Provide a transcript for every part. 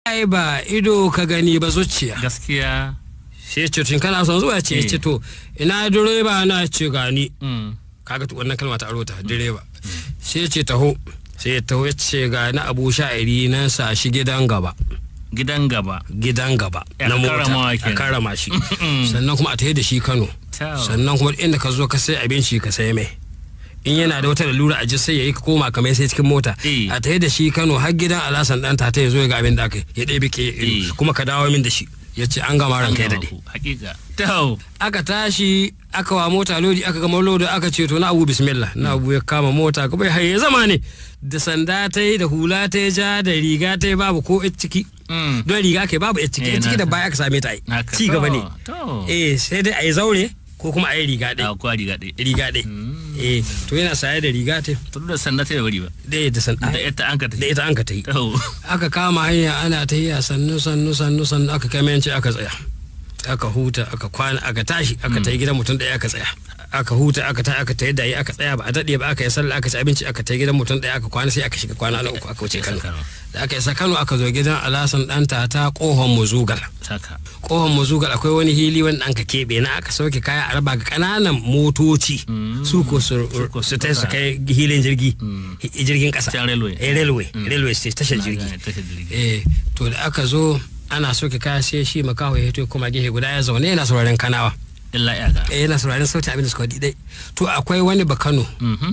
Ai ba ido ka gani ba, zuciya. Gaskiya. Sai ya ce, tun kana son zuwa ce? Ya ce, to ina direba na? Ce gani. Kaga to wannan kalma ta aro ta direba. Sai ya ce taho. Sai ya taho, ya ce ga na Abu Sha'iri nan, sa shi gidan gaba. Gidan gaba. Gidan gaba Ya na mota. karramawa A kenan. karrama shi, sannan kuma a tafi da shi Kano. Sannan kuma inda ka zo ka sai abinci ka sai mai, in yana da wata lalura a ji sai ya yi koma kamar sai cikin mota. A tafi da shi Kano har gidan Alasan dan Tata, ya zo ya ga abin da aka yi, ya ɗebe ke kuma ka dawo min da shi. Ya ce an gama, ranka ya daɗe. Hakika. To. Aka tashi, aka wa mota lodi, aka gama lodi, aka ce to na Abu bismillah. Na Abu ya kama mota kuma ya ya zama ne da sanda ta yi, da hula ta yi ja, da riga ta yi babu ko ita ciki. Don riga kai babu ita ciki. Ita ciki da baya aka same ta yi ci gaba ne. Eh, sai dai a yi zaure ko kuma a yi riga ɗaya. A kwa riga ɗaya. Riga ɗaya, eh. To yana saye da riga ta. To da sanda ta bari ba. Da da sanda. Da ita an ka Da tafi. ita an ka ta yi. Aka kama hanya, ana ta yi sannu sannu sannu sannu, aka kai mayanci, aka tsaya, aka huta, aka kwana, aka tashi, aka ta yi gidan mutum ɗaya, aka tsaya, aka huta, aka ta aka ta yadda yi, aka tsaya. Ba a daɗe ba aka yi sallah, aka ci abinci, aka ta gidan mutum ɗaya, aka kwana, sai aka shiga kwana na uku, aka wuce Kano. Da aka isa Kano, aka zo gidan Alasan ɗan Tata, ƙohon Muzugal. Saka. Ƙohon Muzugal akwai wani hili wanda an ka keɓe na aka sauke kaya a raba ga ƙananan motoci, su ko su su tai su kai hilin jirgi, jirgin ƙasa. Can railway. Eh, railway, railway station, tashar jirgi. Tashar jirgi. Eh, to da aka zo ana soke kaya, sai shi makaho ya hito kuma gefe guda ya zaune yana sauraren Kanawa. Illa iyaka. Eh, yana sauraren sautin abin da suka faɗi dai. To akwai wani Bakano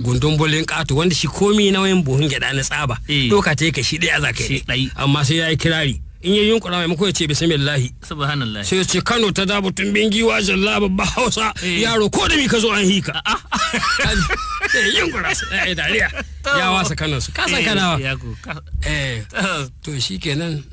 gundun bolin ƙato wanda shi komi nauyin buhun gyaɗa na tsaba doka ta yake shi ɗaya za ka Shi yi ɗai. Amma sai ya yi kirari, in ya yunkura, maimako ya ce bismillahi, Subhanallah. sai ya ce Kano ta dabu tumbin giwa, jalla babba Hausa, yaro ko da mi ka zo an hika. Sai ya yunkura, sai ya yi dariya, ya wasa Kano su kasan Kanawa. Ya ku. Eh, to shi kenan.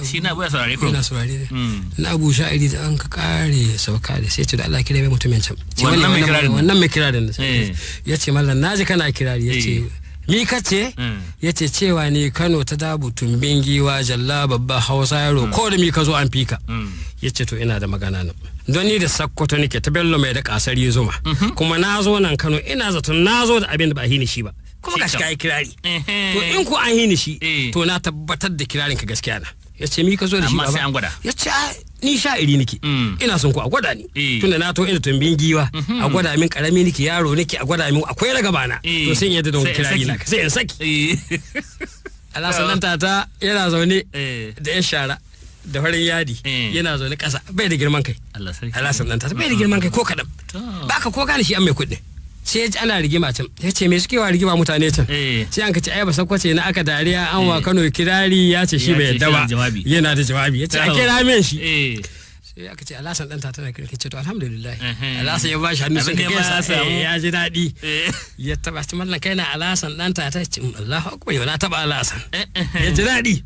Shi na buya saurare kurum. Yana saurare ne. Na Abu Sha'iri da an ka kare sauka da sai ce da Allah kira mai mutumin can. Ce Wannan mai kirarin. Wannan mai kirarin nan. Eh. Ya ce mallam, naji kana kirari. Ya ce mi ka ce? Ya ce cewa ne Kano ta dabu tumbin giwa, jalla babba Hausa, yaro ko da mi ka zo an fika. Ya ce to ina da magana nan, don ni da Sakkwato nake, ta Bello mai da kasar zuma, kuma na zo nan Kano ina zaton na zo da abin da ba hini shi ba, kuma Shi gashi kam. ka yi kirari. To in ko an hini shi, to na tabbatar da kirarin ka gaskiya na. Ya ce mi ka zo da shi Amma baba? sai an gwada. Ya ce "Ai, ni sha'iri nake, ina son ku a gwada ni, tunda na to ina tumbin giwa, a gwada min karami nake, yaro nake, a gwada min akwai ragaba na, to sai in yadda don Sai in kirari saki. na, sai in saki." Alhassan dan Tata yana zaune da ya shara da farin yadi, yana zaune kasa, bai da girman kai. Allah sarki. Alhassan dan Tata bai da girman kai ko kaɗan, baka ko gane shi an mai kuɗi. Sai ya ji ana rigima can, ya ce me suke wa rigima mutane can? Sai an ka ce ai ba sakwace na aka dariya, an wa Kano kirari, ya ce shi Ya bai ce yadda shi ba. yana jawabi. Yana da jawabi. Ya ce a kira min shi. Sai aka ce Alhassan dan Tata na kira. Ce to alhamdulillah. Alhassan ya ba shi hannu Abin suka da ma ya gaisa. samu. Eh, ya ji daɗi. Ya taba shi, mallan kai na Alhassan dan Tata? Ce "Allahu akbar, yau na taba Alhassan." Ya ji daɗi.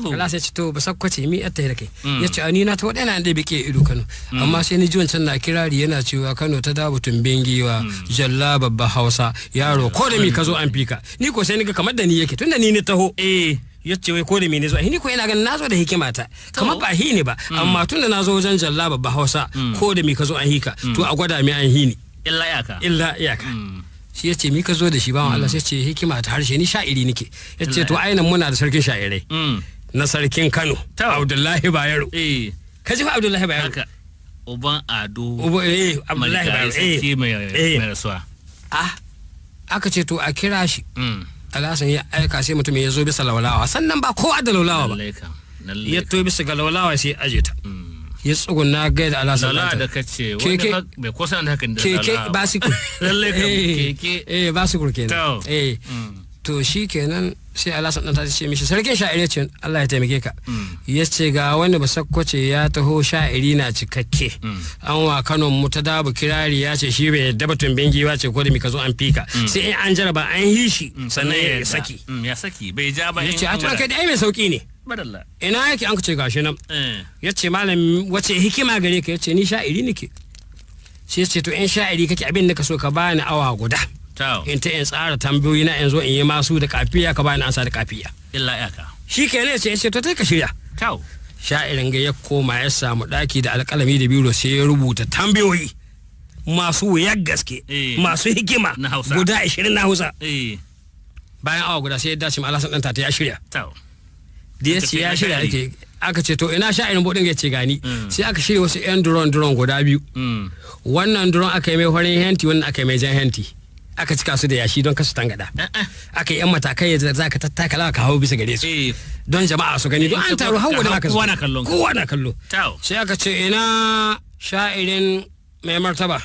Alhassan ya ce to ba sakkwace mi atta da kai? Ya ce a ni na ta waɗanda da bike ido Kano, amma sai ni ji wancan na kirari yana cewa Kano ta dabu tumbin giwa, jalla babba Hausa, yaro ko da mi ka zo an fika. Ni ko sai ni ga kamar da ni yake, tunda ni ni taho. Ya ce wai ko da mi ne zo, ni ko ina ganin na zo da hikima ta kamar ba hi ne ba, amma tunda na zo wajen jalla babba Hausa, ko da mi ka zo an hika, to a gwada mi an hi ni. Illa iyaka. Illa iyaka. Shi ya ce mi ka zo da shi bawan Allah? Sai ce hikima ta harshe, ni sha'iri nake. Ya ce to ainihin muna da sarkin sha'irai na sarkin Kano, Abdullahi Bayero. Ka ji fa, Abdullahi Bayero. Haka. Uban Ado. Uba, eh, Abdullahi Marigayi Bayero, eh. sarki mai Eh. mai rasuwa. Ah, aka ce to a kira shi. Alhassan ya aika, sai mutum ya zo bisa laulawa, sannan ba kowa da laulawa ba. Lallai kam. Lallai. Ya to bisa ga laulawa, sai ya aje ta, ya tsuguna gaida Alhassan Lala ɗanta. da kace Keke. wanda bai kusa da hakan da Keke lala. basikur. Lallai kam Eh, keke. eh, basikur kenan. To. Eh, to shi kenan sai Alhassan ɗan ta ce mishi sarkin sha'iri ce, Allah ya taimake ka. Ya ce ga wani basakkwace ya taho, sha'iri na cikakke, an wa Kano mu ta dabu kirari, ya ce shi bai yadda batun bengiwa ce ko da mi ka zo an fika, sai in an jaraba an yi shi sannan ya saki. Ya saki bai ja ba. Ya In ce a an tura gwada. kai da ai mai sauki ne. Madalla. Ina yake? An ce gashi nan. Eh. Ya ce malam, wace hikima gare ka? Ya ce ni sha'iri nake. Sai ya ce to in sha'iri kake, abin da ka so ka bani awa guda Tau. in ta in tsara tambayoyi na, in zo in yi masu da kafiya, ka bani ansa da kafiya. Illa iyaka. Shi kenan. Ya ce, ya ce to tai ka shirya. Tau. Sha'irin ga ya koma ya samu daki da alƙalami da biro, sai ya rubuta tambayoyi masu wuyar gaske, Eh. masu hikima, Na Hausa. guda 20 na Hausa. Eh. Bayan awa guda sai ya dace ma Alhassan ɗan Tata ya shirya. Tau. Da ya ce ya shirya ake, aka ce to ina sha'irin bodin ya ce gani. Sai aka shirya wasu yan duron duron guda biyu. Wannan duron aka yi mai farin henti, wannan aka yi mai jan henti, aka cika su da yashi don kasu tangada. Aka yi yan matakai da za ka tattakala ka hau bisa gare su don jama'a su gani, don an taru har wani aka Kowa na kallon ka. Kowa na kallo. Tau. Sai aka ce ina sha'irin mai martaba,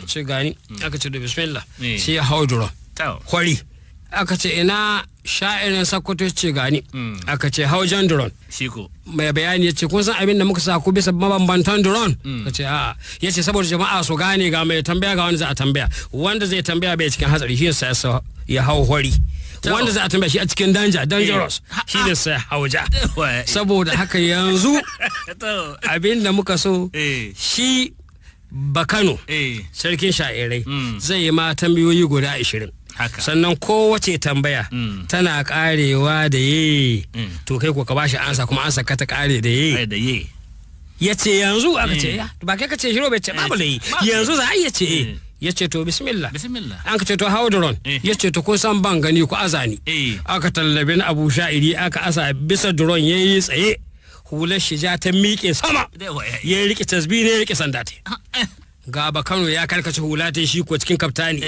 ce gani. Aka ce da bismillah. Sai ya hau duron Tau. kwari. Aka ce ina sha'irin Sakkwato, ce gani. Aka ce hau jan duron. Shi ko. Mai bayani ya ce kun san abin da muka sa ku bisa mabambantan duron? Ka ce a'a. Ya ce saboda jama'a su gane ga mai tambaya ga wanda za a tambaya. Wanda zai tambaya bai cikin hatsari, shi yasa ya hau hori. Wanda za a tambaya shi a cikin danja, dangerous, shi ne sai hau ja. Saboda haka yanzu To. abin da muka so shi Bakano sarkin sha'irai zai yi ma tambayoyi guda 20. Haka. Sannan kowace tambaya tana karewa da ye. To kai ko ka bashi ansa, kuma ansa ka ta kare da ye. Ai da ye. Ya ce yanzu aka ce ya ba kai ka ce shiro bai ce babu layi yanzu za a iya ce eh. Ya ce to bismillah. Bismillah. An ka ce to hauduron. Ya ce to kun san ban gani, ku azani. Aka tallabi na Abu Sha'iri, aka asa bisa duron, ya yi tsaye, hular shi ja ta miƙe sama. Da wa ya. Ya riƙe tasbi ne, ya riƙe sanda ta. Ga Bakano ya karkace hula ta, shi ko cikin kaftani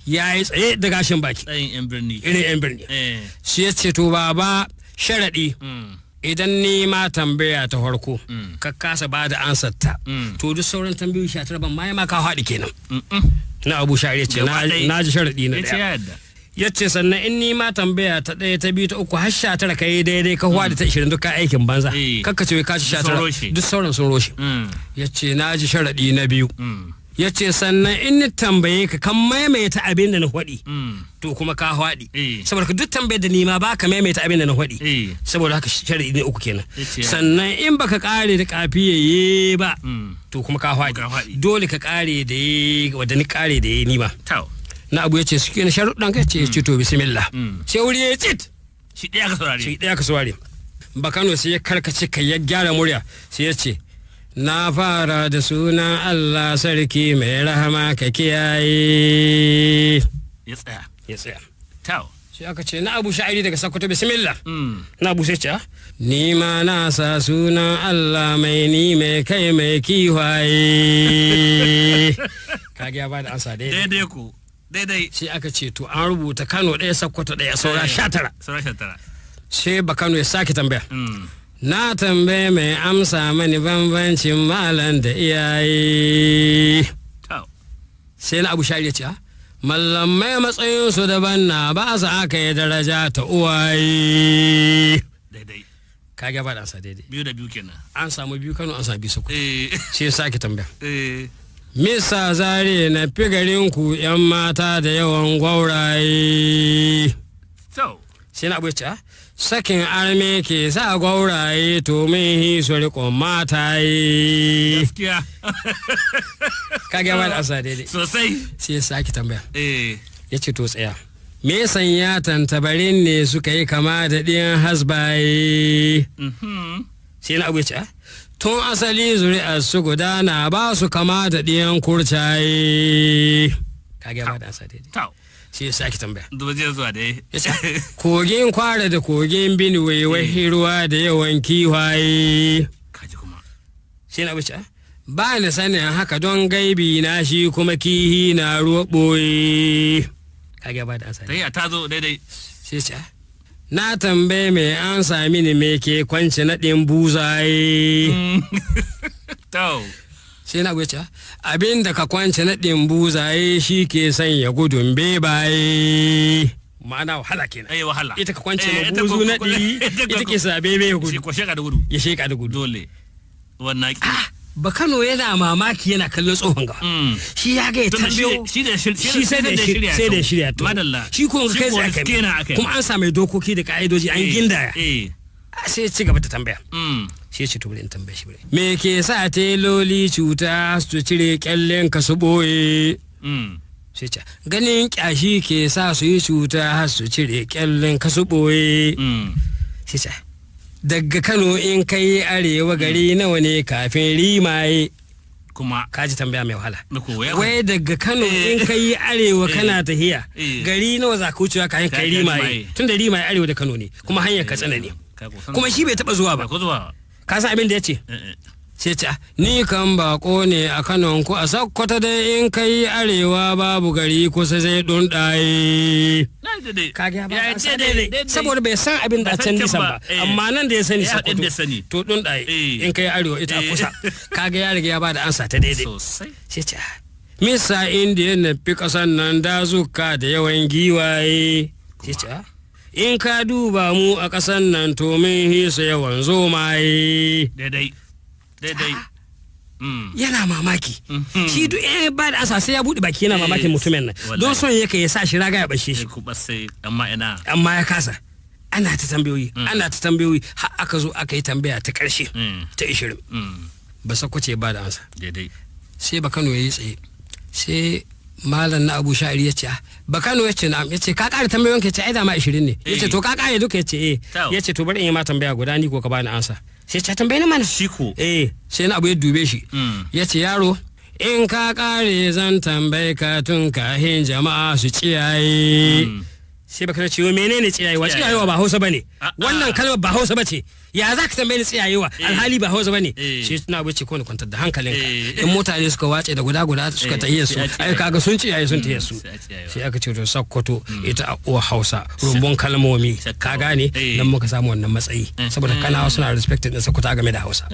ya yi tsaye da gashin baki. Tsayin yan birni. Irin yan birni. Shi ya ce to baba, sharaɗi, idan ni ma tambaya ta farko ka kasa ba da ansar ta, to duk sauran tambayoyi 19 ban ma ya ma ka haɗi kenan. Na Abu Sha'ir ya ce Gaba ɗaya. Na ji sharaɗi na Ya ce ɗaya. ya yadda. Ya ce sannan in ni ma tambaya ta ɗaya, ta biyu, ta uku har 19 ka yi daidai, ka hwada ta 20, duk ka aikin banza. Kakka ce wai ka ci Duk sun 19. roshe. Duk sauran sun roshe. Ya ce na ji sharaɗi na biyu. Ya ce sannan in ni tambaye ka kan maimaita abin da na faɗi, to kuma ka faɗi. Saboda ka duk tambayar da ni ma ba ka maimaita abin da na faɗi. Saboda haka sharaɗi ne uku kenan. Yace ya- Sannan in baka kare da kafiyaye ba, to kuma ka Ka faɗi. faɗi. Dole ka kare da ye wadda ni kare da ye ni ma. Tau. Na Abu ya ce su kenan sharuɗan ka ce. Ya ce to bismillah. Sai wuri ya tsit. Shi ɗaya ka saurare. Shi ɗaya ka saurare. Bakano sai ya karkace kai, ya gyara murya, sai ya ce na fara da sunan Allah sarki mai rahama ka kiyaye. Ya tsaya. Ya tsaya. Tau. Sai aka ce na Abu Sha'iri daga Sokoto, bismillah. Na Abu sai ce "Ah, ni ma na sa sunan Allah mai ni mai kai mai kiwaye." Kage ya bada ansa daidai. Daidai ko. Daidai. Sai aka ce to an rubuta Kano ɗaya, Sokoto ɗaya, saura 19. Saura 19. Sai Bakano ya sake tambaya. Na tambaye mai amsa mani bambancin malam da iyaye. Tau. Sai na Abu Shari ya ce "Ah, mallamai matsayinsu daban na ba su aka yi daraja ta uwaye." Daidai. Ka gaba da ansa daidai. Biyu da biyu kenan. An samu biyu Kano, an samu biyu Sokoto. Sai ya sake tambaya. Misa Zare na fi garin ku yan mata da yawan gwauraye. Tau. Sai na Abu ya ce "Ah, sakin arme ke sa gwauraye to min hiso riƙon mataye." Gaskiya. Ka gaba da ansa daidai. Sosai. Sai ya sake tambaya. Ya ce to tsaya, me sanya tantabarin ne suka yi kama da ɗiyan hasbaye? Sai na Abu ya ce "Ah, tun asali zuri'ar su gudana ba su kama da ɗiyan kurcaye." Ka gaba da ansa daidai. Tau. Sai ya sake tambaya. Duba jiya zuwa dai. Ya ce kogin Kwara da kogin Binuwe wai ruwa da yawan kiwaye. Kaji kuma. Sai na Abu ya ce "Ah, ba ni sanin haka don gaibi na shi kuma kihi na ruwa ɓoye." Ka gaba da ansa daidai. Tahiya ta zo daidai. Sai ce "Ah, na tambaye mai an sami ni me ke kwance naɗin buzaye." Tau. Sai na Abu ya ce "Ah, abin da ka kwance naɗin buzaye shi ke sanya gudun bebaye." Ma'ana wahala kenan. Ai wahala. Ita ka kwance Eh, ma ita buzu ko- naɗi, ita ke sa bebe ya Shi gudu. ko sheka da gudu. Ya sheka da gudu. Dole. Wannan ki. Bakano yana mamaki, yana kallon tsohon gaba. Shi ya ga ya Tunda tambayo. shi da shir- shi sai da shirya, sai da shirya to. Madalla. Shi ko kai ko tsaye aka yi. kenan aka yi. Kuma an sami dokoki da ka'idoji an gindaya. Sai ya ci gaba da tambaya. Sai ya ce to bari in tambaye shi bari. Me ke sa teloli cuta su cire kyallen ka su boye? Sai ce ganin kyashi ke sa su yi cuta har su cire kyallen ka su boye. Sai ce daga Kano in kai arewa gari nawa ne kafin Rimaye? Kuma Ka ji tambaya mai wahala. na koya. Wai daga Kano in kai arewa kana tahiya Eh. gari nawa za ka wucewa kayan kai Kayan Rimaye? Rimaye. Tun da Rimaye arewa da Kano ne, kuma hanyar Katsina ne. Kuma shi bai taba zuwa ba. Ko zuwa. Ka san abin da ya ce? Sai ce, ni kan bako ne a Kano ku a Sakkwata dai in kai arewa babu gari kusa sai dundaye. Kaga ya ba daidai saboda bai san abin da a can nisan ba, amma nan da ya sani Sakkwato to dundaye in kai arewa ita kusa. Kaga ya riga ya ba da ansa ta daidai. Sai ce, misa indiya na fi kasan nan dazuka da yawan giwaye. Sai ce, in ka duba mu a kasan nan to mun hisa yawan zomaye. Daidai. Daidai. Yana mamaki. Shi duk ya ba da ansa sai ya buɗe baki yana mamakin mutumin nan. Don son yake ya sa shi raga ya bashe shi. Amma ina. Amma ya kasa. Ana ta tambayoyi, ana ta tambayoyi har aka zo aka yi tambaya ta ƙarshe ta 20. Ba Sakkwace ba da ansa. Daidai. Sai ba Kano ya yi tsaye. Sai malam na Abu Sha'iri ya ce, ba Kano ya ce na'am, ya ce ka ƙara tambayoyin ka, ya ce ai dama 20 ne. Ya ce to ka ƙare duka, ya ce eh. Ya ce to bari in yi ma tambaya guda ni ko ka bani ansa. Sai ta tambaye ni mana. Shi ko. Eh, sai na Abu ya dube shi. Ya ce yaro, in ka ƙare zan tambaye ka tun kahin jama'a su ciyaye. Sai baka ce menene tsiyayewa? Tsiyayewa ba Hausa bane. Wannan kalmar ba Hausa bace. Ya za ka tambaye ni tsiyayewa alhali ba Hausa bane? Sai tuna Abu ce ko ni kwantar da hankalinka. In mutane suka wace da guda guda suka tahiyar su, ai kaga sun tsiyaye sun tahiyar su. Sai aka ce to Sakkwato ita a uwa Hausa rumbun kalmomi. Ka gane nan muka samu wannan matsayi saboda Kanawa suna respected din Sakkwato game da Hausa.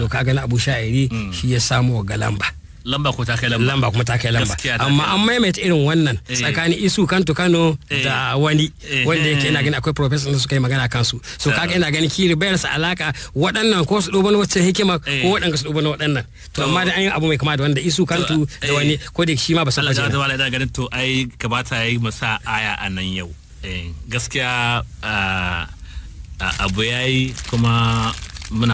To kaga na Abu Sha'iri shi ya samu ga lamba. Lamba ko ta kai lamba. Lamba kuma ta kai lamba. Amma an maimaita irin wannan tsakanin Isu Kanto Kano da wani wanda yake ina gani akwai professor da suka yi magana kansu. So kaga ina gani kiri bayar sa alaka waɗannan ko su duba wacce hikima ko waɗanda su duba waɗannan. To amma da an yi abu mai kama da wanda Isu Kanto da wani ko da shi ma ba san ba. Allah ya wala ina ganin to ai kamata yayi masa aya a nan yau. Gaskiya abu yayi kuma muna